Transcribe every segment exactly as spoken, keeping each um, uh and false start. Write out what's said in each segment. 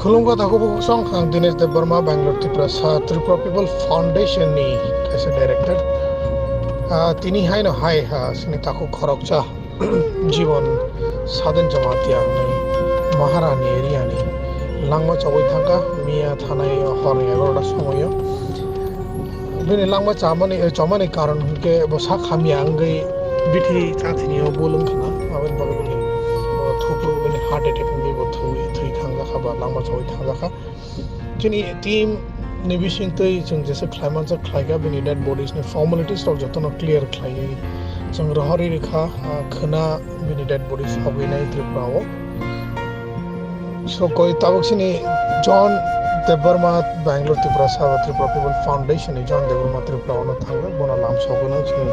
Khulumkha takhuk bukhuk song, ang Dinesh Debbarma, Bangalore, Tiprasa, Tripura People Foundation ni kaisa director. Ah, tini haino hai, ah, sini takhuk khoroksa Jibon Sadin Jamatia ni Maharani area ni langma chogwi thangkha, miya thanai horni egarota somoyo. Bini langma chamani, eh, chomani karon hwnkhe bo sak hamya wngwi bithi chathini o bul wngkha na, aboni bagwi bini, bo thupru bini heart attack wngwi bo thwi, thwi thangjakha ba langma chogwi thangjakha. Chini team ni bisingtwi chwng jesa khlaimanjak khlaikha, bini dead bodies ni formalities rok jotono clear khlaiwi chwng rohorwi rwkha, ah, khwna bini dead bodies hogwi nai Tripura o. So, koi tabuk sini John Debbarma, Bangalore, Tiprasa, Tripura People Foundation ni John Debbarma Tripura ono thangwi bono lam sogwino chini,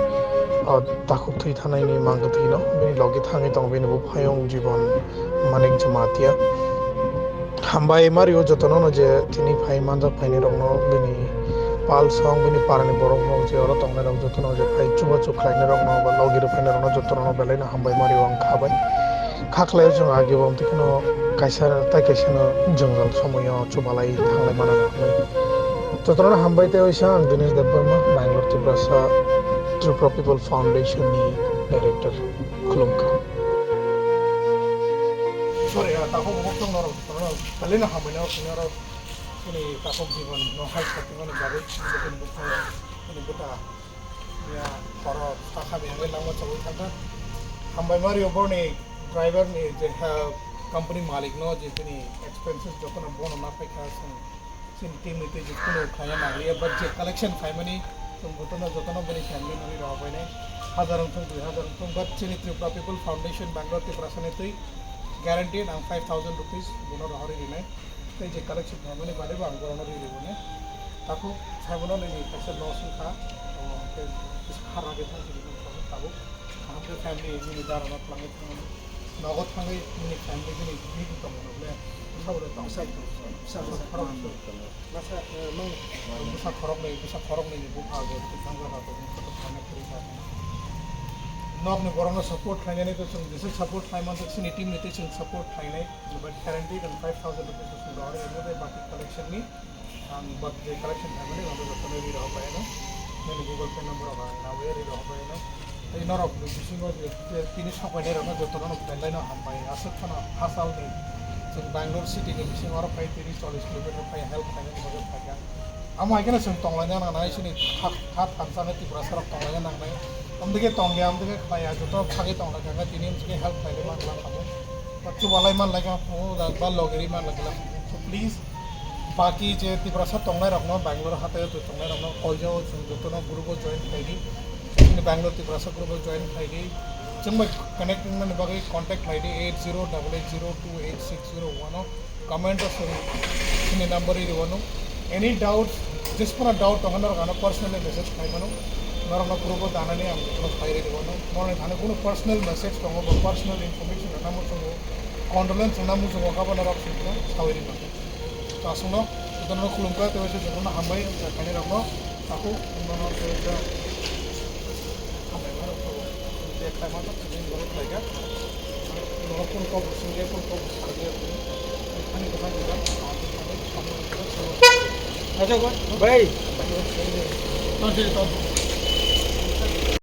ah, takhuk thwi thanai ni mangkwthwi no bini logi thangwi tongo bini buphayung Jibon Manik Jamatia. Hambai mario jotono no je tini phai manjak phaini rokno bini pal song bini parani borok rok je oro tongnai rok jotono je phai chubachu khlainai rokno ba logi rok phainai rokno jotono no belai no hambai mario ang kha bai. Kha khlai o chwng age bo amtwi kheno kaisa tai kaisa no jwngjal somoyo chubalai thanglai mano hinwi. Jotono no hambai tei oisa ang Dinesh Debbarma, Bangalore, Tiprasa, Tripura People Foundation ni director. Khulumkha. Sorry, ah, takhuk bukhuk tong norok, norok belai no hambai norok, norok, ini takhuk Jibon no hai sakimani bagwi, ini bukhuk, ini buta. Ya, khoro, takha bihangwi langma chogwi thangkha. Hambai mario borni driver ni je, ha, company malik no je bini expenses jotono bono na paikha, chwng chini team ni twi je kunu khlaina nangliya, but je collection khlaimani chwng jotono, jotono bini family no ri rohor bainai. Hajar wngthung, dui hajar wngthung, but chini Tripura People Foundation Bangalore Tiprasa ni twi guaranteed ang five thousand rupees bono rohorwi rinai. Tei je collection khlaimani baade bo ang borokno ri rwmani. Takhuk saibono nini kaisa loss wngkha, o, tei kisa khara khe thang sini wngkha tabuk. Kaham khe family nini darano twlangwi thangmani. Nogo thangwi nini family bini bini tongmano ble bwsa ble tong. Bwsa khorok, bwsa khorok, bwsa khoroknwi, bwsa khoroknwi ni bupha bo thangkha, tabuk wngkha, thangna phuru kha. Nokni borokno support khlainani to chwng jesa support khlai manjak, chini team ni tei chwng support khlainai. But guaranteed ang five thousand rupees to sum rohor rinai, baki collection ni ang but je collection family ang jotono ri rohor bai no, nini Google Pay number rok ang nawi ri rohor bai no. Tei norok ni bisingo je, je tini sokbainai rokno jotono no belai no hambai, aswk phano hachal ni chwng Bangalore city ni bisingo oro phai tini chollish kilometer phai help khlainani bagwi phaikha. Amo hai kheno chwng tonglaina nangnai, chini kha, kha thansa ni Tiprasa rok tonglaina nangnai. Amtwi khe tongya, amtwi khe khlaiya, joto phagwi tonglaikha, tini amtwi khe help khlailai man kha khamu. Ba chubalai man lai kha khamu, ba logiri man lai kha khamu. So please, baki je Tiprasa tongnai rokno, Bangalore hatai twi tongnai rokno koijao, chwng jotono group o join khlaidi. Chini Bangalore Tiprasa group o join khlaidi. Chwng bai connect wngmani bagwi contact khlaidi eight zero double eight zero two eight six zero one o. Comment o swng, chini number iri wano. Any doubts, jesphano doubt tongkha norok ano personally message khlai mano. Norokno group o danani ang jotono sai rwdi wano. Norokni thani kunu personal message tongo ba personal information rwna muchungo, condolence rwna muchungo, kha bo norok swngno sawi rwmano. To aswkno jotono khulumkha, tei waisa jotono hambai, khainai rokno takhuk wngmano, tei hambai mano, tei khlai mano. Norok phone kok bo swngya, phone kok bo swngya. Ani kwchang kwchang. Acha, bai. Tong sini, tong.